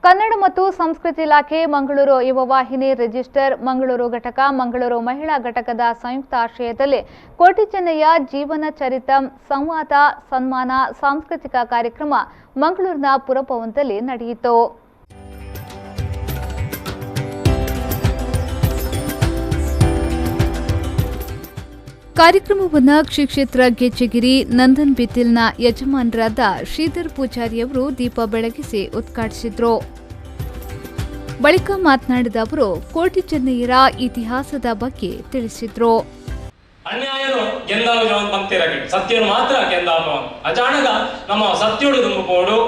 Kannada ಮತ್ತು ಸಂಸ್ಕೃತಿ ಇಲಾಖೆ ಮಂಗಳೂರು ಯುವವಾಹಿನಿ ರಿಜಿಸ್ಟರ್ ಮಂಗಳೂರು ಘಟಕ ಮಂಗಳೂರು ಮಹಿಳಾ ಘಟಕದ ಸಂಯುಕ್ತ ಆಶ್ರಯದಲ್ಲಿ ಕೋಟಿ ಚೆನ್ನಯ್ಯ ಜೀವನ ಚರಿತಂ ಸಂವಾದ ಸನ್ಮಾನ ಸಾಂಸ್ಕೃತಿಕ ಕಾರ್ಯಕ್ರಮ ಮಂಗಳೂರಿನ ಪುರಭವನದಲ್ಲಿ ನಡೆಯಿತು. ಕಾರ್ಯಕ್ರಮವನ್ನು ಶ್ರೀ ಕ್ಷೇತ್ರ ಗೆಜ್ಜೆಗಿರಿ ನಂದನ್ ಬಿತ್ತಿಲ್ನ ಯಜಮಾನರಾದ ಶ್ರೀಧರ್ ಪೂಜಾರಿಯವರು ದೀಪ ಬೆಳಗಿಸಿ ಉದ್ಘಾಟಿಸಿದರು. ಬಳಿಕ ಮಾತನಾಡಿದ ಅವರು ಕೋಟಿ ಚೆನ್ನಯ್ಯರ ಇತಿಹಾಸದ ಬಗ್ಗೆ ತಿಳಿಸಿದರು. ಅನ್ಯಾಯನು ಗೆಂದಾವು ಪಂಕ್ತಿರಗಿ ಸತ್ಯನು ಮಾತ್ರ ಗೆಂದಾಪವನು ಅಚಾನಕ ನಮ್ಮ ಸತ್ಯೋಡು ತುಂಬುಪೋಡು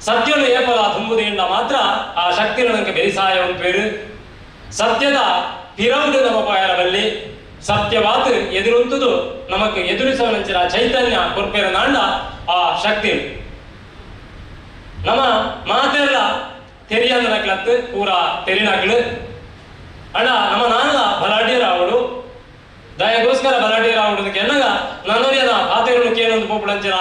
ಸತ್ಯನು ಏಪಲ ತುಂಬುದಿಂದ ಮಾತ್ರ ಆ ಶಕ್ತಿನ ನನಗೆ ಬೆರಿಸಾಯ ಪೇರು ಸತ್ಯದ ಪಿರೌಡು ನಮ್ಮ ಪಾಯರ ಬಲ್ಲಿ ಸತ್ಯವಾತ್ ಎದುರುಂತುದು ನಮಕ್ ಎದುರಿಸುವ ಚೈತನ್ಯ ಕೊರ್ಪೇರ ನಾಂಡ ಆ ಶಕ್ತಿ ನಮ್ಮ ಮಾತೆಲ್ಲ ತೆರಿಯಂದ ನಕ್ಲತ್ತು ಪೂರ ತೆರಿನಕ್ಲು ಅಣ್ಣ ನಮ್ಮ ನಾನಲ್ಲ ಬಲಾಢ್ಯರಾವಡು ದಯಗೋಸ್ಕರ ಬಲಾಢ್ಯರಾವಡು ಕೆನ್ನಗ ನನ್ನೊರಿಯದ ಆತೆರನು ಕೇನೊಂದು ಪೋಪುಡಂಚಿನ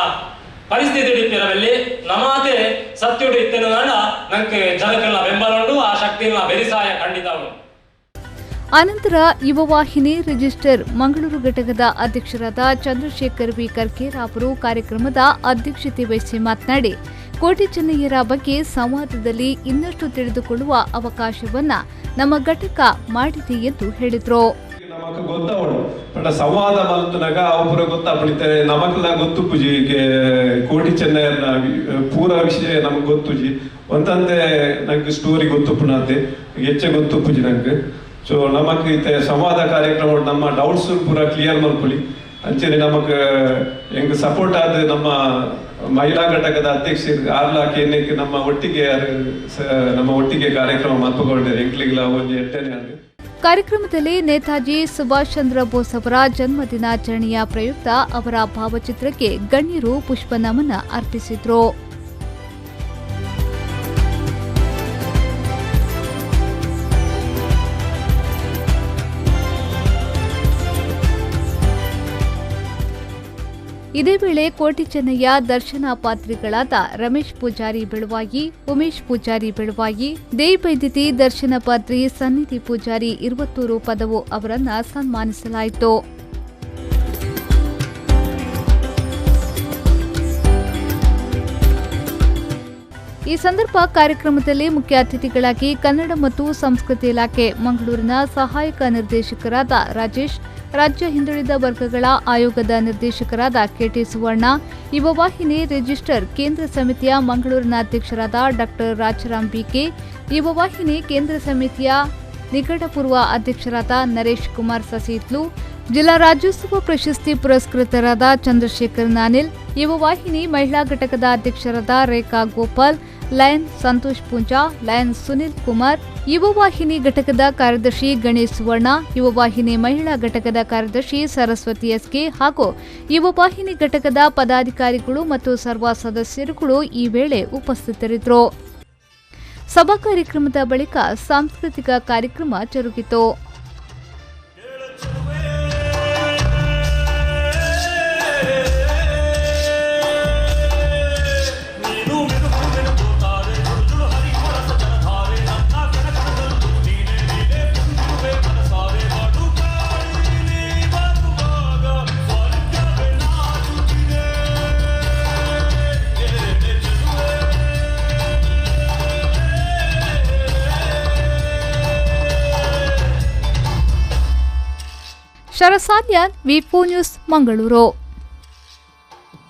ಪರಿಸ್ಥಿತಿ ಇಟ್ಟಿರಬಲ್ಲಿ ನಮಾತೆ ಸತ್ಯುಡು ಇತ್ತೇನು ನಾಂಡ ನಂಗೆ ಜನಕ್ಕೆಲ್ಲ ಬೆಂಬಲ ಉಂಟು ಆ ಶಕ್ತಿನ ಬೆರಿಸಾಯ ಖಂಡಿತ ಉಂಟು. ಅನಂತರ ಯುವವಾಹಿನಿ ರಿಜಿಸ್ಟರ್ ಮಂಗಳೂರು ಘಟಕದ ಅಧ್ಯಕ್ಷರಾದ ಚಂದ್ರಶೇಖರ್ ವಿ ಕರ್ಕೇರ ಅವರು ಕಾರ್ಯಕ್ರಮದ ಅಧ್ಯಕ್ಷತೆ ವಹಿಸಿ ಮಾತನಾಡಿ ಕೋಟಿ ಚೆನ್ನಯ್ಯರ ಬಗ್ಗೆ ಸಂವಾದದಲ್ಲಿ ಇನ್ನಷ್ಟು ತಿಳಿದುಕೊಳ್ಳುವ ಅವಕಾಶವನ್ನ ನಮ್ಮ ಘಟಕ ಮಾಡಿದೆ ಎಂದು ಹೇಳಿದರು. ಸಂವಾದ ಮಲ್ತನಾಗ ಅವರ ಗೊತ್ತಾಪಡಿತಾರೆ ನಮಗೆಲ್ಲ ಗೊತ್ತು ಪೂಜಿ ಕೋಟಿ ಚೆನ್ನಯ್ಯನ ಪೂರ ವಿಷಯ ನಮಗೆ ಗೊತ್ತುಜಿ ಒಂತಂದೆ ನಂಗೆ ಸ್ಟೋರಿ ಗೊತ್ತು ಪುಣಾತೆ ಹೆಚ್ಚೆ ಗೊತ್ತು ಪೂಜಿ ನಂಗೆ. ಸೊ ನಮಕ್ ಇತ್ತೆ ಸಂವಾದ ಕಾರ್ಯಕ್ರಮ ನಮ್ಮ ಡೌಟ್ಸ್ ಪೂರ ಕ್ಲಿಯರ್ ಮಲ್ಪುಲಿ ಅಂಚನೆ ನಮಕ್ ಎಂಗ್ ಸಪೋರ್ಟ್ ಆದ ನಮ್ಮ ಮಹಿಳಾ ಘಟಕದ ಅಧ್ಯಕ್ಷರು ಆರ್ಲಾ ಕೇನೆಕ್ ನಮ್ಮ ಒಟ್ಟಿಗೆ ಕಾರ್ಯಕ್ರಮ ಮಲ್ಪಗೊಂಡಿದ್ದಾರೆ ಎಂಕ್ಲಿಗ್ಲ ಒಂಜಿ ಎಟ್ಟನೆ ಆಂಡ್. ಕಾರ್ಯಕ್ರಮದಲ್ಲಿ ನೇತಾಜಿ ಸುಭಾಷ್ ಚಂದ್ರ ಬೋಸ್ ಅವರ ಜನ್ಮ ದಿನಾಚರಣೆಯ ಪ್ರಯುಕ್ತ ಅವರ ಭಾವಚಿತ್ರಕ್ಕೆ ಗಣ್ಯರು ಪುಷ್ಪ ನಮನ ಅರ್ಪಿಸಿದರು. ಇದೇ ವೇಳೆ ಕೋಟಿ ಚೆನ್ನಯ್ಯ ದರ್ಶನ ಪಾತ್ರಿಗಳಾದ ರಮೇಶ್ ಪೂಜಾರಿ ಬೆಳುವಾಯಿ, ಉಮೇಶ್ ಪೂಜಾರಿ ಬೆಳುವಾಯಿ, ದೇವೈದ್ಯತಿ ದರ್ಶನ ಪಾತ್ರಿ ಸನ್ನಿಧಿ ಪೂಜಾರಿ ಇರುವತ್ತೂರು ಪದವು ಅವರನ್ನ ಸನ್ಮಾನಿಸಲಾಯಿತು. ಈ ಸಂದರ್ಭ ಕಾರ್ಯಕ್ರಮದಲ್ಲಿ ಮುಖ್ಯ ಅತಿಥಿಗಳಾಗಿ ಕನ್ನಡ ಮತ್ತು ಸಂಸ್ಕೃತಿ ಇಲಾಖೆ ಮಂಗಳೂರಿನ ಸಹಾಯಕ ನಿರ್ದೇಶಕರಾದ ರಾಜೇಶ್, ರಾಜ್ಯ ಹಿಂದುಳಿದ ವರ್ಗಗಳ ಆಯೋಗದ ನಿರ್ದೇಶಕರಾದ ಕೆಟಿ ಸುವರ್ಣ, ಯುವವಾಹಿನಿ ರಿಜಿಸ್ಟರ್ ಕೇಂದ್ರ ಸಮಿತಿಯ ಮಂಗಳೂರಿನ ಅಧ್ಯಕ್ಷರಾದ ಡಾಕ್ಟರ್ ರಾಜಾರಾಮ್ ಬಿಕೆ, ಯುವವಾಹಿನಿ ಕೇಂದ್ರ ಸಮಿತಿಯ ನಿಕಟಪೂರ್ವ ಅಧ್ಯಕ್ಷರಾದ ನರೇಶ್ ಕುಮಾರ್ ಸಸೀತ್ಲು, ಜಿಲ್ಲಾ ರಾಜ್ಯೋತ್ಸವ ಪ್ರಶಸ್ತಿ ಪುರಸ್ಕೃತರಾದ ಚಂದ್ರಶೇಖರ್ ನಾನಿಲ್, ಯುವವಾಹಿನಿ ಮಹಿಳಾ ಘಟಕದ ಅಧ್ಯಕ್ಷರಾದ ರೇಖಾ ಗೋಪಾಲ್, ಲಯನ್ ಸಂತೋಷ್ ಪೂಂಜಾ, ಲಯನ್ ಸುನಿಲ್ ಕುಮಾರ್, ಯುವವಾಹಿನಿ ಘಟಕದ ಕಾರ್ಯದರ್ಶಿ ಗಣೇಶ್ ಸುವರ್ಣ, ಯುವವಾಹಿನಿ ಮಹಿಳಾ ಘಟಕದ ಕಾರ್ಯದರ್ಶಿ ಸರಸ್ವತಿ ಎಸ್ಕೆ ಹಾಗೂ ಯುವವಾಹಿನಿ ಘಟಕದ ಪದಾಧಿಕಾರಿಗಳು ಮತ್ತು ಸರ್ವ ಸದಸ್ಯರುಗಳು ಈ ವೇಳೆ ಉಪಸ್ಥಿತರಿದ್ದರು. ಸಭಾ ಕಾರ್ಯಕ್ರಮದ ಬಳಿಕ ಸಾಂಸ್ಕೃತಿಕ ಕಾರ್ಯಕ್ರಮ ಜರುಗಿತು. ಶರಸಾನ್ಯಾನ್, V4 news, Mangaluru.